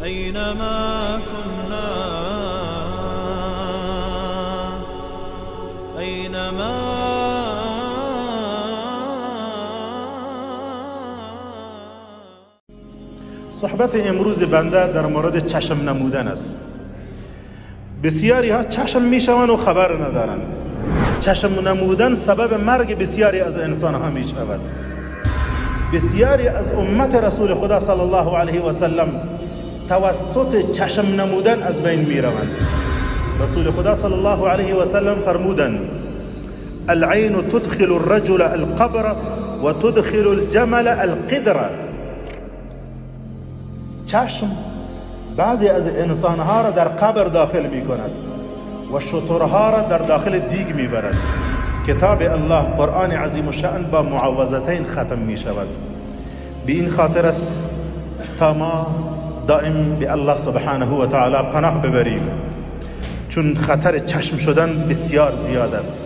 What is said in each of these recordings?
أينما كنا، أينما صحبت امروز بنده در مورد چشم نمودن است. بسیاری ها چشم میشوند و خبر ندارند. چشم نمودن سبب مرگ بسیاری از انسان ها میشود. بسیاری از امت رسول خدا صلی الله علیه و سلم توسط چشم نمودن از بین میروند. رسول خدا صلی الله علیه و سلم فرمودند: العین تدخل الرجل القبر و تدخل الجمل القدر. چشم بعضی از انسانها را در قبر داخل می کند و شترها را در داخل دیگ می برد. کتاب الله قرآن عظیم الشأن با معوذتین ختم می شود. به این خاطر است تا ما دائم به الله سبحانه و تعالی پناه ببریم، چون خطر چشم شدن بسیار زیاد است.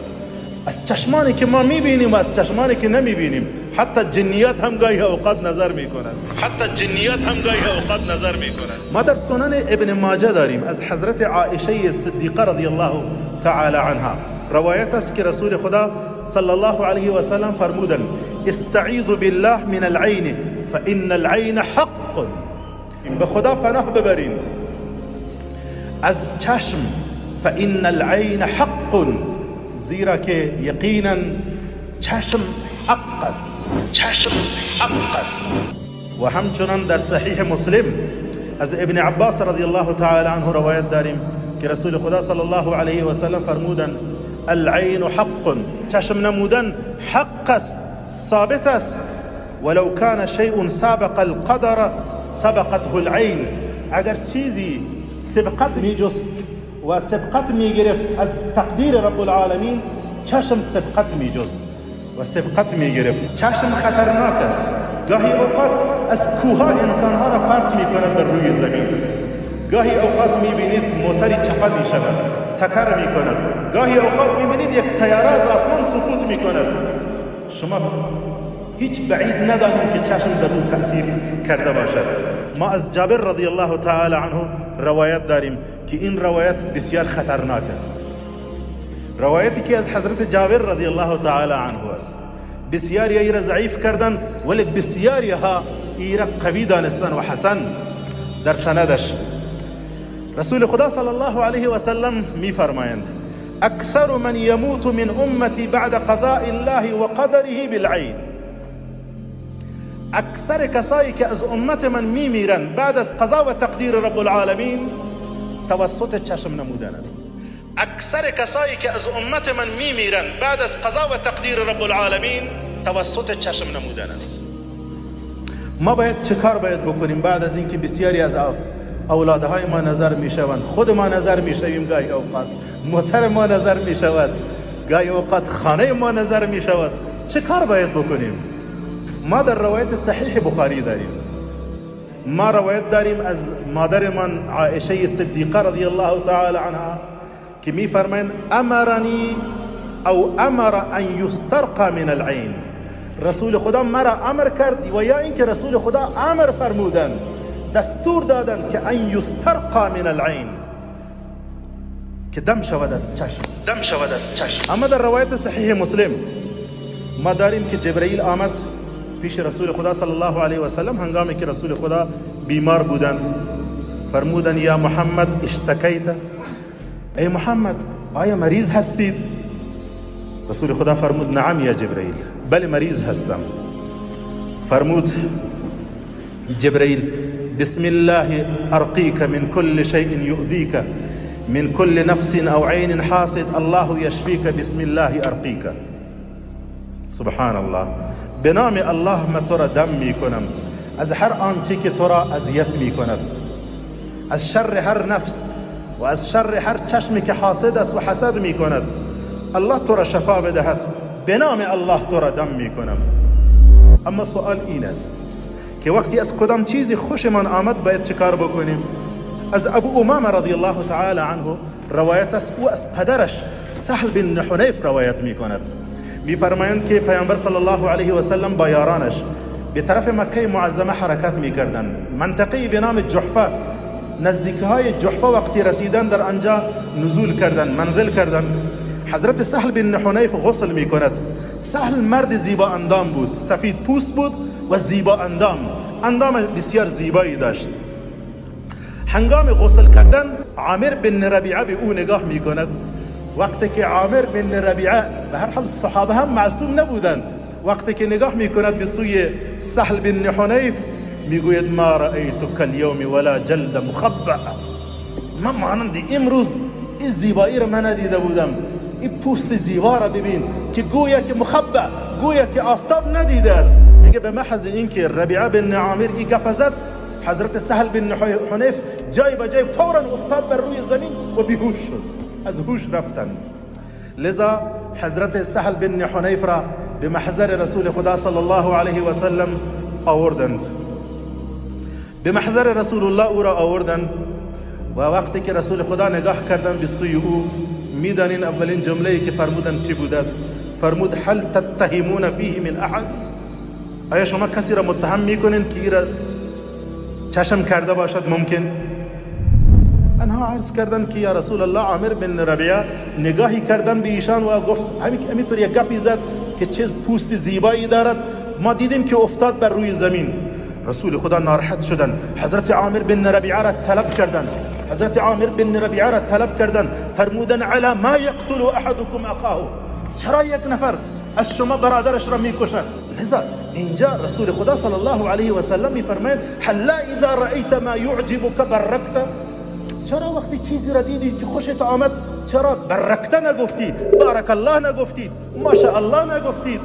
از چشمانی که ما میبینیم و از چشمانی که نمیبینیم، حتی جنیات هم گاهی اوقات نظر میکنند. ما در سنن ابن ماجه داریم از حضرت عایشه صدیقه رضی الله تعالی عنها روایت است که رسول خدا صلی الله علیه و سلم فرمودند: استعیذ بالله من العین فان العین حق. به خدا پناه ببریم از چشم، فان العین حق، زیرا که یقینا چشم حق است. چشم حق است. و همچنان در صحیح مسلم از ابن عباس رضی الله تعالی عنه روایت داریم که رسول خدا صلی الله علیه و سلم فرمودند: العین حق، چشم نمودن حق است، ثابت است. ولو کان شیء سابق القدر سبقته العین. اگر چیزی سبقت می جست و سبقت می گرفت از تقدیر رب العالمین، چشم سبقت می جست و سبقت می گرفت. چشم خطرناک است. گاهی اوقات از کوها انسانها را پرت می کند بر روی زمین. گاهی اوقات می بینید موتری چپه می شود، تکر می کند. گاهی اوقات می بینید یک طیاره از آسمان سقوط می کند. شما هیچ بعید ندانید که چشم در او تأثیر کرده باشد. ما از جابر رضی الله تعالی عنه روایت داریم که این روایت بسیار خطرناک است. روایتی که از حضرت جابر رضی الله تعالی عنه است. بسیاری ای را ضعیف کردن، ولی بسیاری ها ای را قوی دانستن و حسن در سندش. رسول خدا صلی الله علیه و سلم می فرمایند: اکثر من یموت من امتی بعد قضاء الله و قدره بالعین. اکثر کسایی که از امت من میمیرند بعد از قضا و تقدیر رب العالمین توسط چشم نمودن است. اکثر کسایی که از امت من میمیرند بعد از قضا و تقدیر رب العالمین توسط چشم نمودن است. ما باید چه کار باید بکنیم بعد از اینکه بسیاری از اولادهای ما نظر میشوند، خود ما نظر میشویم، گاهی اوقات موتر ما نظر میشود، گاهی اوقات خانه ما نظر میشود. چه کار باید بکنیم؟ ما در روایت صحیح بخاری داریم، ما روایت داریم از مادر من عایشه صدیقه رضی الله تعالی عنها که می فرمایند: امرنی او امر ان یسترقى من العین. رسول خدا مرا امر کرد و یا اینکه رسول خدا امر فرمودند، دستور دادند که ان یسترقى من العین، که دم شود از چشم، دم شود از چشم. اما در روایت صحیح مسلم ما داریم که جبرئیل آمد پیش رسول خدا صلی الله علیه و سلم هنگامی که رسول خدا بیمار بودند. فرمودند: یا محمد اشتکیت، ای محمد آیا مریض هستید؟ رسول خدا فرمود: نعم یا جبرئیل، بله مریض هستم. فرمود جبرئیل: بسم الله ارقیک من كل شیء یؤذیک من كل نفس او عین حاسد الله یشفیک بسم الله ارقیک. سبحان الله. به نام الله من تو را دم می کنم از هر آنچه که تو را اذیت می کند، از شر هر نفس و از شر هر چشمی که حاسد است و حسد می کند. الله تو را شفا بدهد، به نام الله تو را دم می کنم. اما سوال این است که وقتی از کدام چیزی خوشمان آمد باید چه کار بکنیم؟ از ابو امامه رضی الله تعالی عنه روایت است، او از پدرش سهل بن حنیف روایت می کند. میفرمایند که پیامبر صلی الله علیه و سلم با یارانش به طرف مکه معظمه حرکت میکردند. منطقه به نام جحفه نزدیک های جحفه وقتی رسیدن در آنجا نزول کردن، منزل کردن. حضرت سهل بن حنیف غسل می کند. سهل مرد زیبا اندام بود، سفید پوست بود و زیبا اندام، اندام بسیار زیبایی داشت. هنگام غسل کردن عامر بن ربیعه به او نگاه می کند. وقتی که عامر بن ربیعه، به هر حال صحابه هم معصوم نبودند، وقتی که نگاه می کند به سوی سهل بن حنیف میگوید ما رأیتک اليوم ولا جلد مخبأ، من مانند امروز این زیبایی را من ندیده بودم، این پوست زیبا را ببین که گویا که مخبأ، گویا که آفتاب ندیده است. میگه به محض اینکه ربیعه بن عامر این گپ زد، حضرت سهل بن حنیف جای به جای فورا افتاد بر روی زمین و بیهوش شد، از هوش رفتن. لذا حضرت سهل بن حنیف را به محضر رسول خدا صلی الله علیه و سلم آوردند. به محضر رسول الله او را آوردند و وقتی که رسول خدا نگاه کردند به سوی او، میدانین اولین جمله‌ای که فرمودند چی بوده است؟ فرمود هل تتهمون فیه من احد؟ آیا شما کسی را متهم میکنین که ای را چشم کرده باشد؟ ممکن؟ آنها عرض کردند که یا رسول الله، عامر بن ربیعه نگاهی کردن به ایشان و گفت همینطور یک گپی زد که چه پوست زیبایی دارد، ما دیدیم که افتاد بر روی زمین. رسول خدا ناراحت شدند، حضرت عامر بن ربیعه را طلب کردند، حضرت عامر بن ربیعه را طلب کردند، فرمودند علی ما یقتل احدکم اخاه، چرا یک نفر از شما برادرش را میکشد؟ لذا اینجا رسول خدا صلی الله علیه و سلم میفرمایند حلا اذا رأیت ما یعجبک برکت، چرا وقتی چیزی را دیدی که خوشت آمد چرا برکت نگفتی، بارک الله نگفتید، ماشاء الله نگفتید؟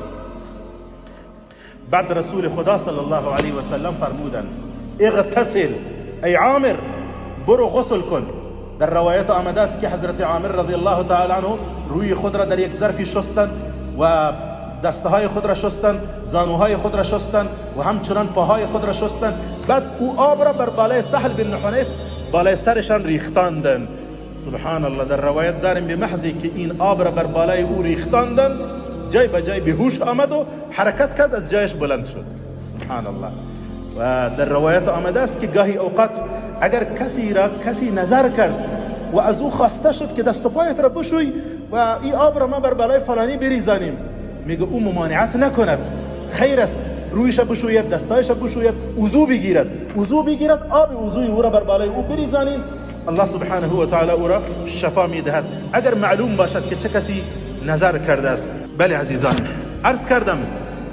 بعد رسول خدا صلی الله علیه و سلم فرمودند اغتسل ای عامر، برو غسل کن. در روایت آمده است که حضرت عامر رضی الله تعالی عنه روی خود را در یک ظرفی شستند و دستهای خود را شستند، زانوهای خود را شستند و همچنان پاهای خود را شستند. بعد او آب را بر بالای سهل بن حنیف بالای سرشان ریختاندند. سبحان الله، در روایت داریم به محضی که این آب را بر بالای او ریختاندند جای به جای بیهوش آمد و حرکت کرد، از جایش بلند شد. سبحان الله. و در روایت آمده است که گاهی اوقات اگر کسی را کسی نظر کرد و از او خواسته شد که دست و پایت را بشوی و این آب را ما بر بالای فلانی بریزانیم، میگه او ممانعت نکند، خیر است، رویش بشوید، دستایش بشوید، وضو بگیرد، وضو بگیرد، آب وضوی او را بر بالای او بریزانیم، الله سبحانه و تعالی او را شفا میدهد اگر معلوم باشد که چه کسی نظر کرده است. بله عزیزان، عرض کردم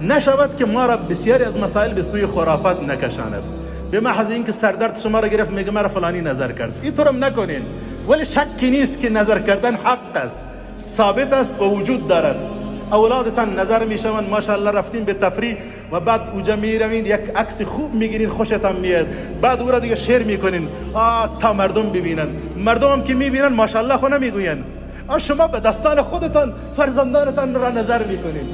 نشود که ما را بسیاری از مسائل به سوی خرافات نکشاند. به محض اینکه سردرد شما را گرفت میگه مرا فلانی نظر کرد، اینطورم نکنین. ولی شکی نیست که نظر کردن حق است، ثابت است و وجود دارد. اولادتان نظر میشوند، ماشاءالله رفتین به تفریح و بعد اوجا میروین یک عکس خوب میگیرین، خوشتان میاد، بعد او را دیگه شیر میکنین تا مردم ببینن. مردم هم که میبینن ماشاءالله خو نمیگوین، شما به دستان خودتان فرزندانتان را نظر میکنین.